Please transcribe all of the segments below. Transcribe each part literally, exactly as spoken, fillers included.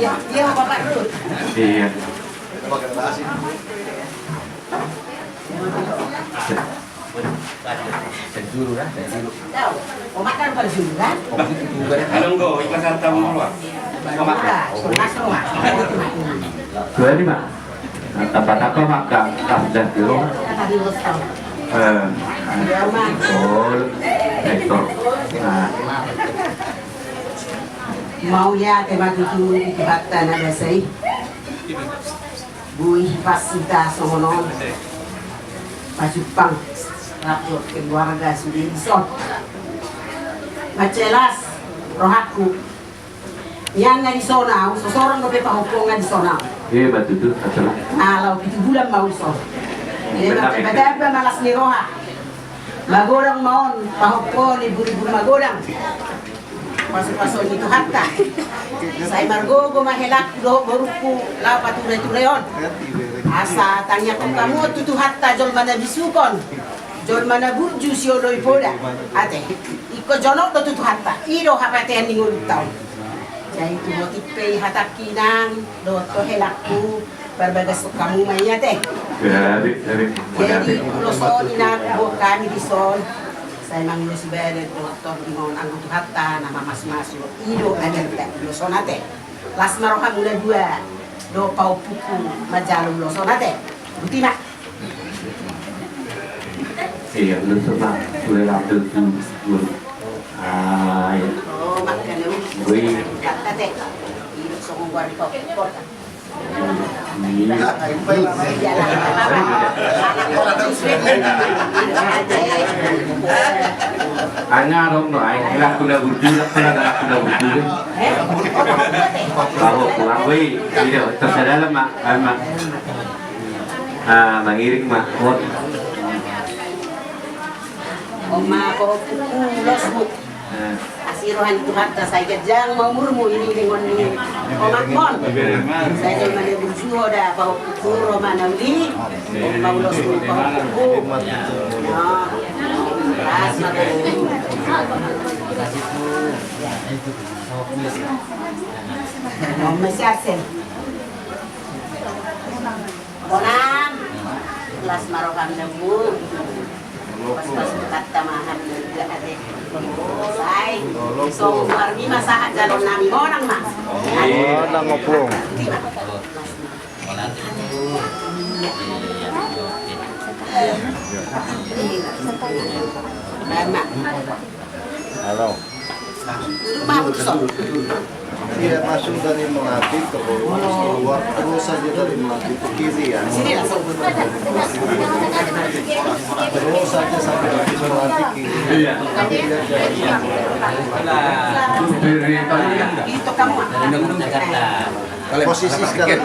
Iya, iya, Bapak Rut. Iya. Sejuru kan, sejuru. Tahu, omak kan bukan sejuru kan? Omak itu juga deh. Halo, Nggo, ikhlas harta mau keluar. Omak. Udah, sudah semua. Dua lima. Nah, tapa-tapa maka pas dah dulu. Tadi bos tahu. Eh. Iya, Mak. Oh, itu. Nah. Mauliate ma tutu di Tuhanta na basa i. Boi pas hita songon on pajumpang rap dohot keluarga sude dison. Mansai las rohangku. Nian na dison au, so sorang dope pahompuon na dison au. Iya, betul tu, betul. Nah, laho pitu bulan ma au dison. Iya, benar, mansai betul. Betamba ma las ni roha. Magodang ma on, pahompu ni buru-buru magodang. Pasu-pasu ni Tuhanta. Sai margogo ma helangku dohot borungku laho pature-ture on. Asa tangiangkon hamu tu Tuhanta jolma na bisuk on. Jolma na burju sioloi poda. Ate. Ingkon jonok do tu Tuhanta. I do hapatean ni ngolunta on. Jadi tu botik pe i hatangki nang dohot tu helangku. Parbagas tu hamu ma i ate. Jadi ulos on i na huboan hami dison. Sai mangulosi badan dohot tondi ma on anggo Tuhanta na mamas-masu i do adat ulos on ate. Las ma rohamu na dua dohot pahompungku manjalo ulos on ate. Boti ma. Iya, ulos on ma. Ulos on ma. Ah, iya. Oh, makanya. Wih. Kata ate. Ulos on ma. Anga dong no ai, laku na burju, laku na, laku na burju. Baru pulang, woi, iya, tersadar ma, ma. Ah, mangiring ma, hot. Oma, ko, ulos, bu. Asi roha ni Tuhanta, sai ganjang ma umurmu, iring-iringon ni omakmon. Sai jolma na burju ho da, pahompu, roha ma na uli. Paulos, pahompu. Nah, las ma tu. Om Swastiastu. Bonang. Las ma roham da, bu. Pas-pas mukanta ma hami na dua ate. Sai. So, luar ni ma sahat jalo nami, bonang ma. Bonang, Ompung. Halo. Iya, masuk dari Melati terus keluar, terus saja dari Melati ke kiri ya. Terus saja sampai habis Melati kiri. Iya. Posisi sekarang.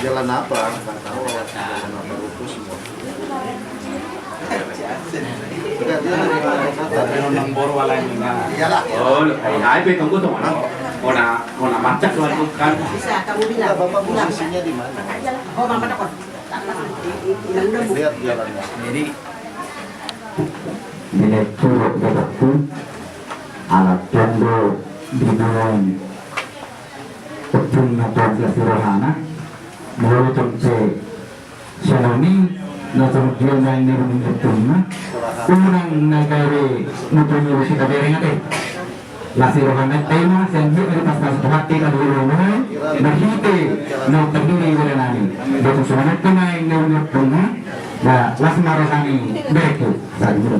Jalan apa? Nggak tahu. Jalan apa, ruko semua. Enggak, dia dari mana? Dari Nonong Boru, Walai. Iyalah. Oh, lu, hai, hai, pe, tunggu, tunggu. Hah? Mau na, mau na macet, tuan, bukan. Bisa, kamu bilang. Enggak, Bapak posisinya di mana? Oh, Mama, takut. Lihat jalannya. Jadi, di lektur, di lektur, alat tunggu di dalam. Ompungna, tongka si rohana, molo tong pe songon i, na songon dia main ni rumah ompungna, unang na gabe mutu-mutu si tabereng ate. Las ni roha nami, taima sian Tuhan, di pas-pas Tuhan, di kaduhon, marhite na terdiri dari nami. Betul, semua itu naik, naik, naik, naik. Ya, las ma roha nami, betul. Saat itu.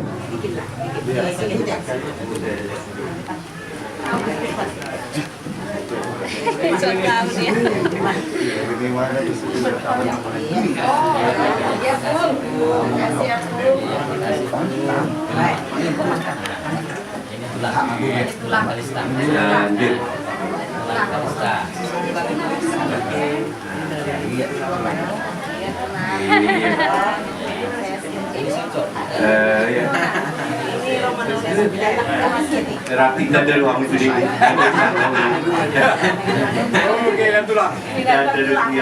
Lanjut. Eh, iya. Berarti kita ada ruang itu di. Oke, dan tulang. Kita ada ruang.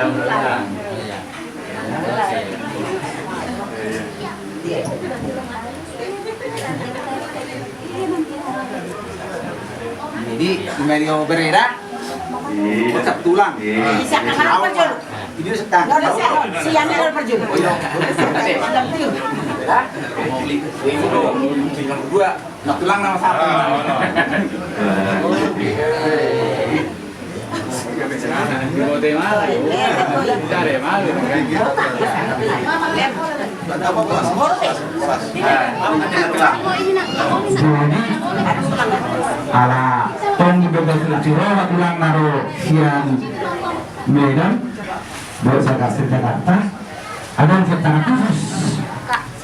Jadi, Mario Bereda, ucap tulang. Iya. Siap, siap, siap. Ini siap, siap, siap. Oh, iya. Hah? Mau beli. Tinggal dua. Nah, tulang nama siapa? Jadi, ala tong di bebas kecil, tulang naro sian Medan, baru saya kasih Jakarta, ada yang saya tangan khusus.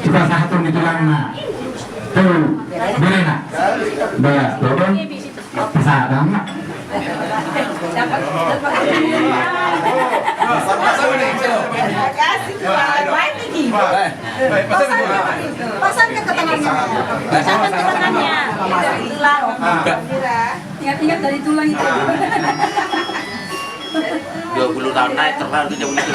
Kita satu di tulangna. Tuh, Berena. Bah, tolong. Pesadam. Terima kasih, Tuan. Baik, ini. Pasang, pasang ke tangannya. Pasang ke tangannya. Tulang. Ingat-ingat dari tulang itu. Dua puluh tahun naik terlalu jauh itu.